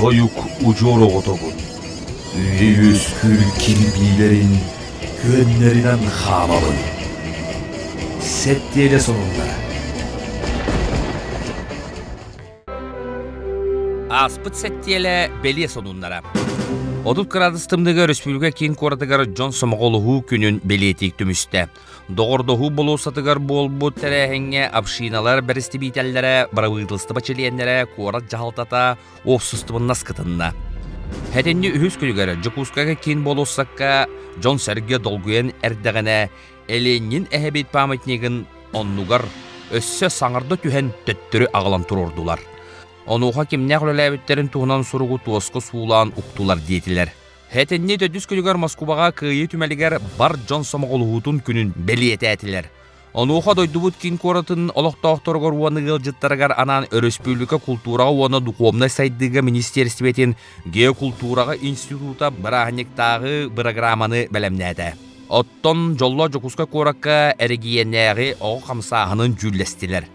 Тойук удьуор оҕотобун, үйэ үөскүүр кирбиилэрин күөннэринэн хаамабын. Сэттиэлэ сонуннара. Ааспыт сэттиэлэ бэлиэ сонуннара. 30 кыраадыс тымныыга өрөспүүбүлүкэ киин куоратыгар дьон сомоҕолоһуу күнүн бэлиэтии түмүстэ. Доҕордоһуу болуоссатыгар буолбут тэрээһиҥҥэ общиналар бэрэстэбиитэллэрэ, бырабыыталыстыба чилиэннэрэ, куорат дьаһалтата, уопсастыбаннас кытынна. Сэтинньи үһүс күнүгэр Дьокуускайга киин болуоссакка дьон-сэргэ долгуйан эрдэҕинэ Ленин эһэбит памятнигын оннугар өссө саҥарда түһэн төттөрү аҕалан туруордулар. Онуоха кимнээх үлэлээбиттэрин туһунан суругу туоска суулаан уктулар диэтилэр. Сэтинньи төрдүс күнүгэр Москубаҕа Кыайыы түмэлигэр бар дьон сомоҕолоһуутун күнүн бэлиэтээтилэр. Онуоха дойдубут киин куоратын олохтоохторугар уонна ыалдьыттарыгар анаан өрөспүүбүлүкэ култуураҕа уонна духуобунай сайдыыга министиэристибэтин геокултуураҕа института бырааһынньыктааҕы бырагырааманы бэлэмнээтэ. Оттон Дьоллоох Дьокуускай куоракка эрэгийиэннээҕи оҕо хамсааһынын дьүүллэстилэр.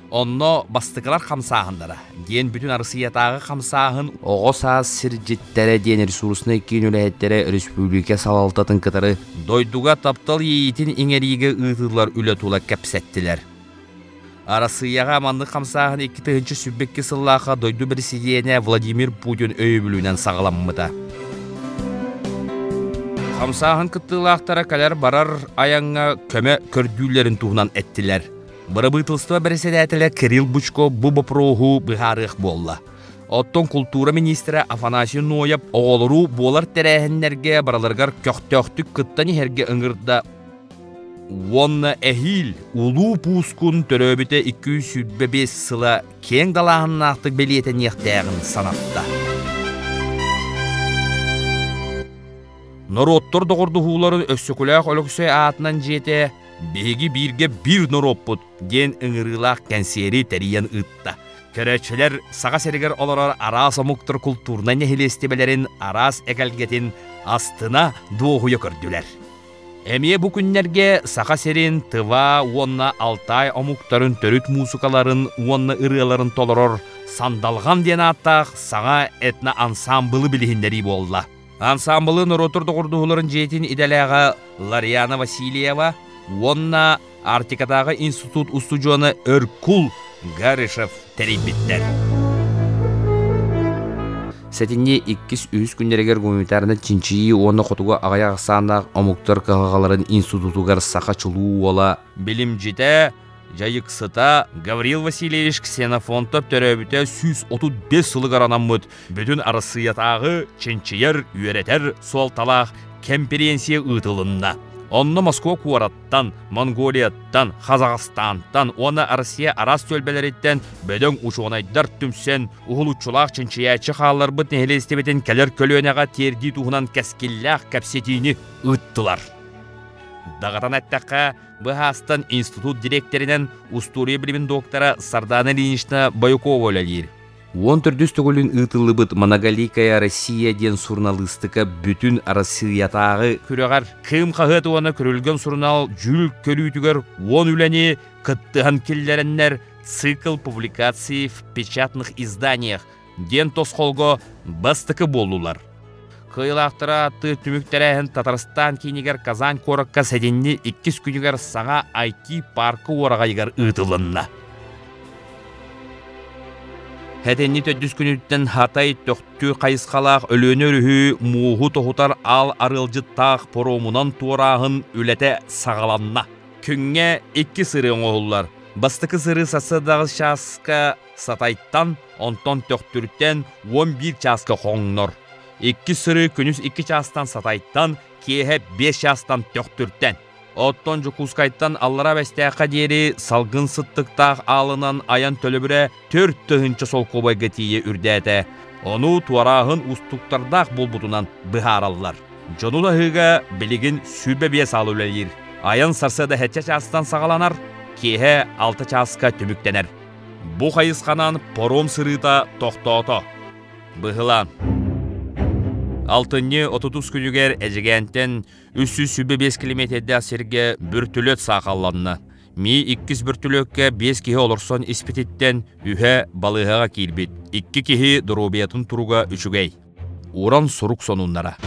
Онно бастакылар хамсааһыннара диэн бүтүн Арассыыйатааҕы хамсааһын оҕо саас сирдьиттэрэ диэн ресурснай киин үлэһиттэрэ өрөспүүбүлүкэ салалтатын кытары дойдуга таптал иэйиитин иҥэриигэ ыытыллар үлэ тула кэпсэттилэр. Арассыыйаҕа маннык хамсааһын 2022 сыллаахха дойду бэрэсидьиэнэ Владимир Путин өйөбүлүнэн саҕаламмыта. Хамсааһын кыттыылаахтара кэлэр-барар айаҥҥа көмө көрдүүллэрин туһунан эттилэр. Бырабыыталыстыба бэрэссэдээтэлэ Кирилл Бучко бу боппуруоһу быһаарыах буолла. Оттон култуура миниистирэ Афанасий Ноев оҕолору буолар тэрээһиннэргэ барыларыгар көхтөөхтүк кыттан иһэргэ ыҥырда уонна эһиил Улуу Пуускун төрөөбүтэ 225 сыла киэҥ далааһыннаахтык бэлиэтэниэхтээҕин санатта. Норуоттар доҕордоһууларын Өксөкүлээх Өлөксөй аатынан дьиэтэ «Биһиги бииргэ биир норуоппут» диэн ыҥырыылаах кэнсиэри тэрийэн ыытта. Көрөөччүлэр Саха сиригэр олорор араас омуктар култуурунай нэһилиэстибэлэрин араас эгэлгэтин астына дуоһуйа көрдүлэр. Эмиэ бу күннэргэ Саха сирин Тыва уонна Алтай омуктарын төрүт муусукаларын уонна ырыаларын толорор «Сандалҕан» диэн ааттаах саҥа этно-ансаамбылы билиһиннэрии буолла. Ансаамбылы норуоттар доҕордоһууларын дьиэтин идэлээҕэ Ларьяна Васильева уонна Арктикатааҕы институт устудьуона Өркул Гарышев тэрийбиттэр. Сэтинньи иккис-үһүс күннэригэр гуманитарнай чинчийии уонна хотугу аҕыйах ахсааннаах омуктар кыһалҕаларын институтугар саха чулуу уола билимдьитэ дьайыксыта Гаврил Васильевич Ксенофонтов төрөөбүтэ 135 сылыгар анаммыт Бүтүн Арассыыйатааҕы чинчийэр, үөрэтэр суолталаах кэмпириэнсийэ ыытылынна. Онно Москва куораттан, Монголияттан, Казахстантан уонна Россия араас түөлбэлэриттэн бөдөҥ учуонайдар түмсэн, уһулуччулаах чинчийээччи хаалларбыт нэһилиэстибэтин кэлэр көлүөнэҕэ тиэрдии туһунан кэскиллээх кэпсэтиини ыыттылар. Даҕатан эттэххэ, быһаастан институт дириэктэринэн устуоруйа билимин доктора Сардана Ильинична Баюкова үлэлиир. Уон төрдүс төгүлүн ыытыллыбыт «Многоликая Россия» диэн суруналыыстыка бүтүн Арассыыйатааҕы күрэҕэр Кыым хаһыат уонна Күрүлгэн сурунаал дьүүл көрүүтүгэр уон үлэни кыттыһан киллэрэннэр «Цикл публикаций в печатных изданиях» диэн тосхолго бастакы буоллулар. Кыайыылаахтара ааттыыр түмүк тэрээһин Татарстан киинигэр Казань куоракка сэтинньи иккис күнүгэр саҥа IT-парка уораҕайыгар ыытылынна. Сэтинньи төрдүс күнүттэн Хатай Төхтү хайысхалаах Өлүөнэ өрүһү мууһу тоһутар аал арыалдьыттаах паромунан туорааһын үлэтэ саҕаланна. Күҥҥэ икки сырыы оҥоһуллар. Бастакы сырыы сарсыардаҕы чааска Сатайтан, онтон Төхтүртэн 11 чааска хоҥнор. Иккис сырыы күнүс 2 чаастан Сатайтан, киэһэ 5 чаастан Төхтүртэн. Оттон Дьокуускайтан Аллараа Бэстээххэ диэри салгын сыттыктаах аалынан айан төлөбүрэ 4000 солкуобайга тиийэ үрдээтэ. Ону туорааһын уустуктардаах буолбутунан быһаараллар. Дьону таһыыга билигин 25 аал үлэлиир. Айан сарсыарда сэттэ чаастан саҕаланар, киэһэ 6 чааска түмүктэнэр. Бу хайысханан паром сырыыта тохтоото. Быһылаан. Алтынньы 30 күнүгэр Эдьигээнтэн 325 километрдээх сиргэ бүртүлүөт саахалланна. Ми иккис бөртүлүөккэ биэс киһи олорсон испититтэн үһэ балыыһаҕа киирбит, икки киһи доруобуйатын туруга үчүгэй. Уран сурук сонуннара.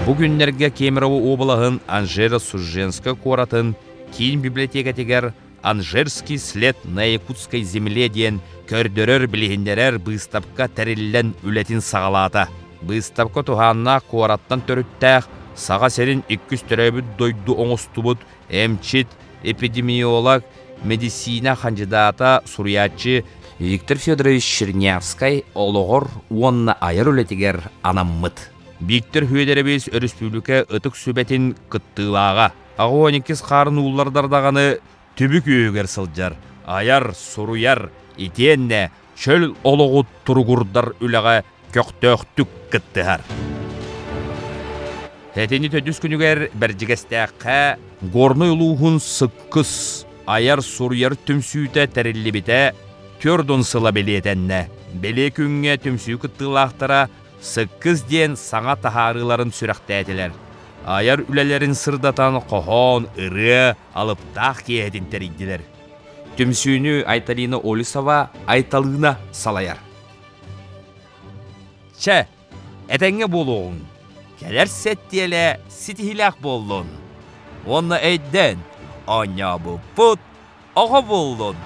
Бу күннэргэ Кемерово уобалаһын Анжеро-Суженскай куоратын киин библиотекатыгар «Анжерский след на якутской земле» диэн көрдөрөр-билиһиннэрэр быыстапка тэриллэн үлэтин саҕалаата. Быыстапка туһааннаах куораттан төрүттээх Саха сирин иккис төрөөбүт дойду оҥостубут эмчит, эпидемиолог, медицина хандьыдаата, суруйааччы Виктор Федорович Чернявскай олоҕор уонна айар үлэтигэр анаммыт. Виктор Федорович өрөспүүбүлүкэ Ытык Сүбэтин кыттыылааҕа. Аҕа иккис хаарын ууллардар даҕаны түбүк үөһүгэр сылдьар, айар, суруйар, итиэннэ чөл олоҕу туругурдар үлэҕэ көхтөөхтүк кыттыһар. Этини төрдүс күнүгэр Бэрдьигэстээххэ Горнай улууһун Сыккыс айар-суруйар түмсүүтэ тэриллибитэ төрдүн сыла бэлиэтэннэ. Бэлиэ күҥҥэ түмсүү кыттыылаахтара Сыккыс диэн саҥа таһаарыыларын сүрэхтээтилэр. Айар үлэлэрин сырдатан хоһоон, ырыа, алыптаах киэһэтин тэрийдилэр. Түмсүүнү Айталина Олесова Айталыына салайар. Чэ, этэҥҥэ буолуоҕуҥ. Кэлэр сэттиэлэ ситиһиилээх буоллун. Уонна өйдөөн, оонньообуппут оҕо буоллун.